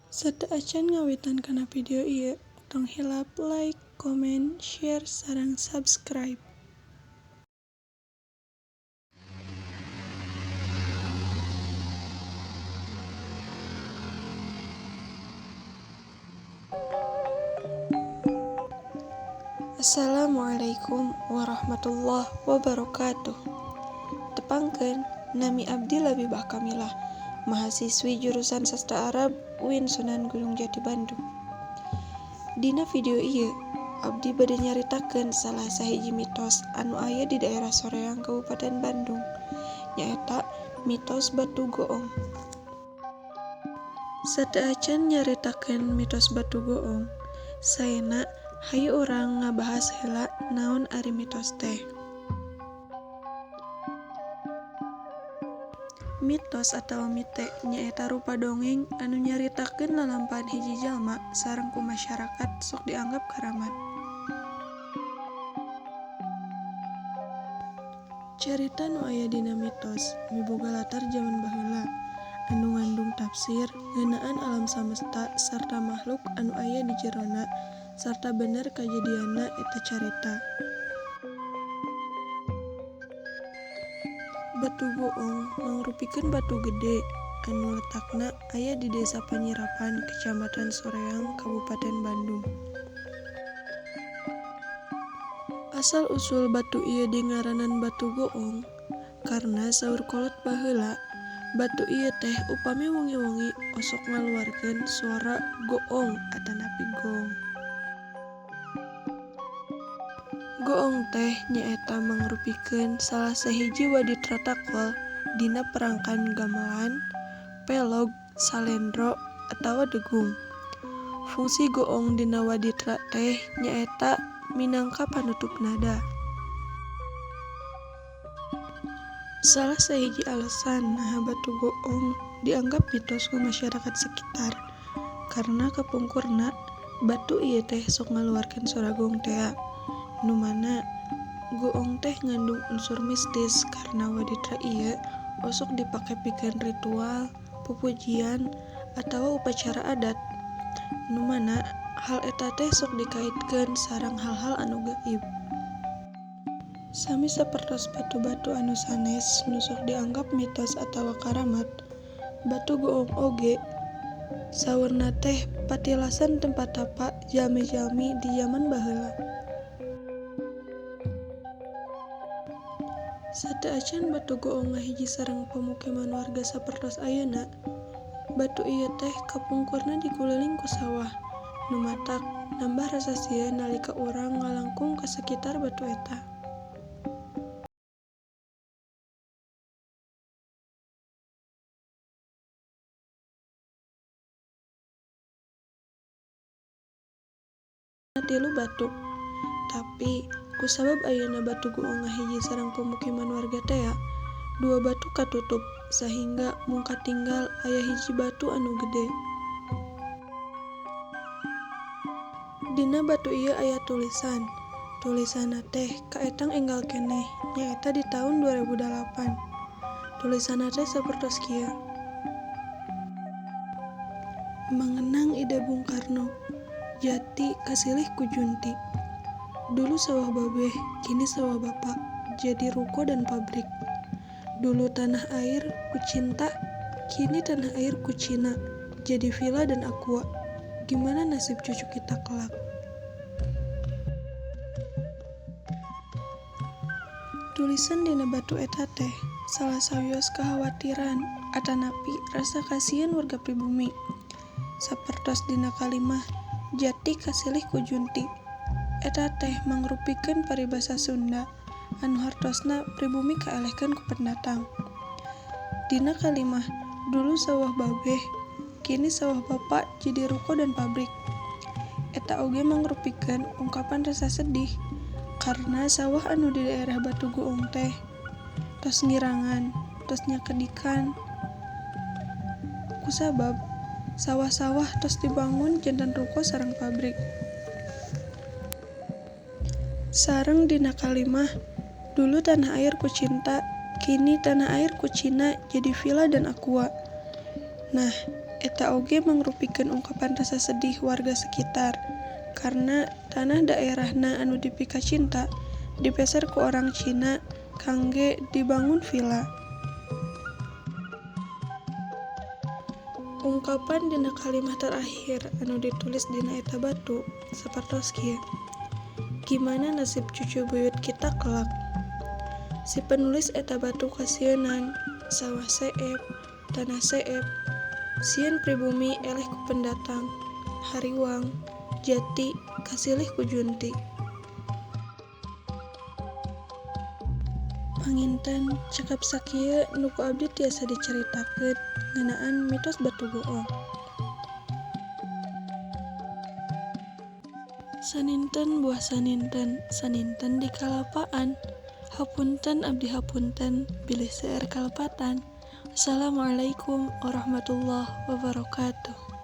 Sateuacan ngawitan kana video ieu tong hilap like, comment, share, sareng subscribe. Assalamualaikum warahmatullahi wabarakatuh. Tepangkeun, nami abdi Labibah Kamilah, mahasiswi jurusan Sastra Arab UIN Sunan Gunung Jati Bandung. Dina video ieu abdi bade nyaritakeun salah sahiji mitos anu aya di daerah Soreang, Kabupaten Bandung, nyaeta mitos Batu Goong. Sateuacan nyaritakeun mitos Batu Goong, saena hayu urang ngabahas heula naon ari mitos teh. Mitos atawa mite nyaeta rupa dongeng anu nyaritakeun lalampahan hiji jalma sareng ku masyarakat sok dianggap karamat. Carita nu aya dina mitos miboga latar jaman baheula anu ngandung tafsir ngeunaan alam samesta sarta makhluk anu aya di jerona sarta bener kajadianna eta carita. Batu Goong mangrupikeun batu gede anu letakna aya di Desa Panyirapan, Kecamatan Soreang, Kabupaten Bandung. Asal usul batu ieu dingaranan Batu Goong karna saur kolot baheula batu ieu teh upami wengi-wengi osok ngaluarkeun suara goong atanapi gong. Goong teh nyaeta mangrupikeun salah sahiji waditra takol dina perangkan gamelan, pelog, salendro, atawa degung. Fungsi goong dina waditra teh nyaeta minangka panutup nada. Salah sahiji alasan naha Batu Goong dianggap mitos ku masyarakat sekitar karna kapungkurna batu ieu teh sok ngaluarkeun sora gong tea. Nu mana goong teh ngandung unsur mistis karna waditra ieu osok dipake pikeun ritual, pupujian, atawa upacara adat. Nu mana hal eta teh sok dikaitkeun sareng hal-hal anu gaib. Sami sapertos batu-batu anu sanes nu sok dianggap mitos atawa karamat, Batu Goong oge saurna teh patilasan tempat tapa jalmi-jalmi di jaman baheula. Sateuacan Batu Goong ngahiji sareng pamukiman warga sapertos ayeuna, batu ieu teh kapungkurna dikuliling ku sawah, nu matak nambah rasa sieun nalika urang ngalangkung ka sakitar batu eta. Tilu batu, tapi kusabab ayeuna Batu Goong ngahiji sareng pemukiman warga tea, dua batu katutup sahingga mung katinggal aya hiji batu anu gede. Dina batu ieu aya tulisan, tulisanna teh kaetang enggal keneh nyaeta di taun 2008. Tulisanna teh sapertos kieu. Mengenang ide Bung Karno, jati kasilih ku junti. Dulu sawah babeh, kini sawah bapak, jadi ruko dan pabrik. Dulu tanah air ku cinta, kini tanah air ku Cina, jadi villa dan aqua. Gimana nasib cucu kita kelak? Tulisan dina batu eta teh salah sawios kekhawatiran atanapi rasa kasihan warga pribumi. Sapertos dina kalimah jati kasilih ku junti. Eta teh mangrupikeun paribasa Sunda anu hartosna pribumi kaelehkeun ku pendatang. Dina kalimah dulu sawah babeh, kini sawah bapak jadi ruko dan pabrik. Eta oge mangrupikeun ungkapan rasa sedih karena sawah anu di daerah Batu Goong teh tos ngirangan, tos nyakedikan. Kusabab sawah-sawah tos dibangun janten ruko sareng pabrik. Sareng dina kalimah dulu tanah air ku cinta, kini tanah air ku Cina jadi villa dan aqua. Nah, Eta oge mangrupikeun ungkapan rasa sedih warga sekitar karna tanah daerahna anu dipikacinta dipeser ku orang Cina kangge dibangun vila. Ungkapan dina kalimah terakhir anu ditulis dina eta batu sapertos kieu, Gimana nasib cucu buyut kita kelak. Si penulis eta batu kasieunan, sawah seep, tanah seep, sieun pribumi eleh ku pendatang, hariwang, jati kasilih ku junti. Panginten cekap sakieu nu ku abdi tiasa dicaritakeun ngeunaan mitos Batu Goong. Saninten buah saninten, saninten di kalapaan. Hapunten abdi hapunten bilih seueur kalepatan. Wassalamualaikum warahmatullahi wabarakatuh.